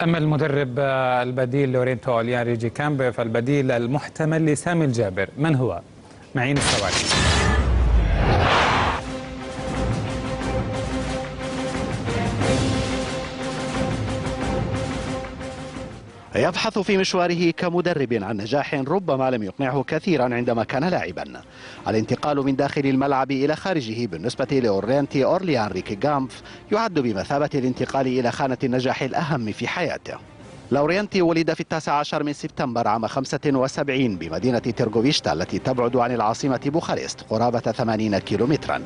أما المدرب البديل لورينتو أوليان ريجي كامب فالبديل المحتمل لسامي الجابر من هو؟ معين السواري. يبحث في مشواره كمدرب عن نجاح ربما لم يقنعه كثيرا عندما كان لاعبا. الانتقال من داخل الملعب إلى خارجه بالنسبة لأورينتي أورليان ريجي كامب يعد بمثابة الانتقال إلى خانة النجاح الأهم في حياته. لورينتي ولد في 19 من سبتمبر عام 75 بمدينة تيرغوفيشتا التي تبعد عن العاصمة بوخارست قرابة 80 كيلومترا.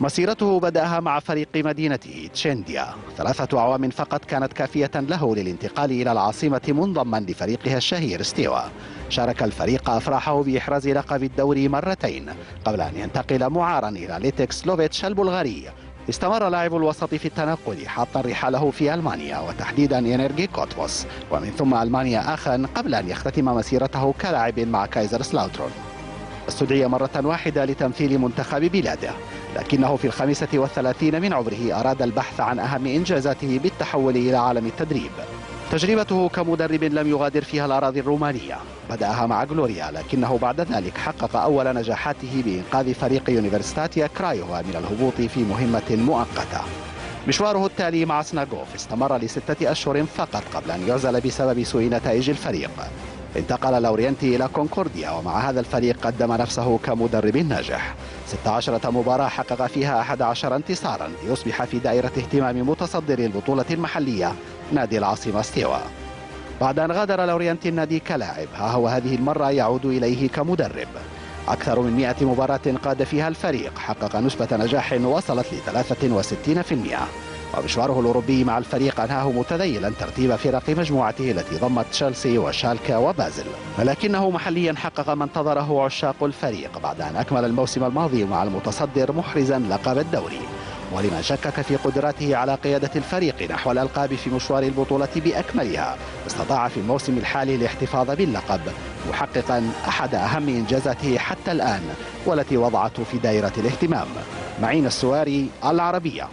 مسيرته بدأها مع فريق مدينته تشينديا. 3 أعوام فقط كانت كافية له للانتقال إلى العاصمة منضما لفريقها الشهير ستيوا. شارك الفريق أفراحه بإحراز لقب الدوري مرتين قبل أن ينتقل معارا إلى ليتكس لوفيتش البلغاري. استمر لاعب الوسط في التنقل حاطا رحاله في ألمانيا وتحديدا إنرجي كوتفوس ومن ثم ألمانيا آخن قبل أن يختتم مسيرته كلاعب مع كايزر سلاوترون. استدعي مرة واحدة لتمثيل منتخب بلاده، لكنه في 35 من عمره أراد البحث عن أهم إنجازاته بالتحول إلى عالم التدريب. تجربته كمدرب لم يغادر فيها الأراضي الرومانية، بدأها مع غلوريا لكنه بعد ذلك حقق أول نجاحاته بإنقاذ فريق يونيفرسيتاتيا كرايوفا من الهبوط في مهمة مؤقتة. مشواره التالي مع سناغوف استمر ل6 أشهر فقط قبل أن يعزل بسبب سوء نتائج الفريق. انتقل لورينتي إلى كونكورديا ومع هذا الفريق قدم نفسه كمدرب ناجح. 16 مباراة حقق فيها 11 انتصارا ليصبح في دائرة اهتمام متصدر البطولة المحلية نادي العاصمة ستيوا. بعد أن غادر لورينتي النادي كلاعب، ها هو هذه المرة يعود إليه كمدرب. أكثر من 100 مباراة قاد فيها الفريق، حقق نسبة نجاح وصلت ل 63%. ومشواره الأوروبي مع الفريق أنهاه متذيلا ترتيب فرق مجموعته التي ضمت تشيلسي وشالكا وبازل، ولكنه محليا حقق ما انتظره عشاق الفريق بعد أن أكمل الموسم الماضي مع المتصدر محرزا لقب الدوري. ولمن شكك في قدراته على قيادة الفريق نحو الألقاب في مشوار البطولة بأكملها، استطاع في الموسم الحالي الاحتفاظ باللقب محققا أحد أهم إنجازاته حتى الآن والتي وضعته في دائرة الاهتمام. معين السواري، العربية.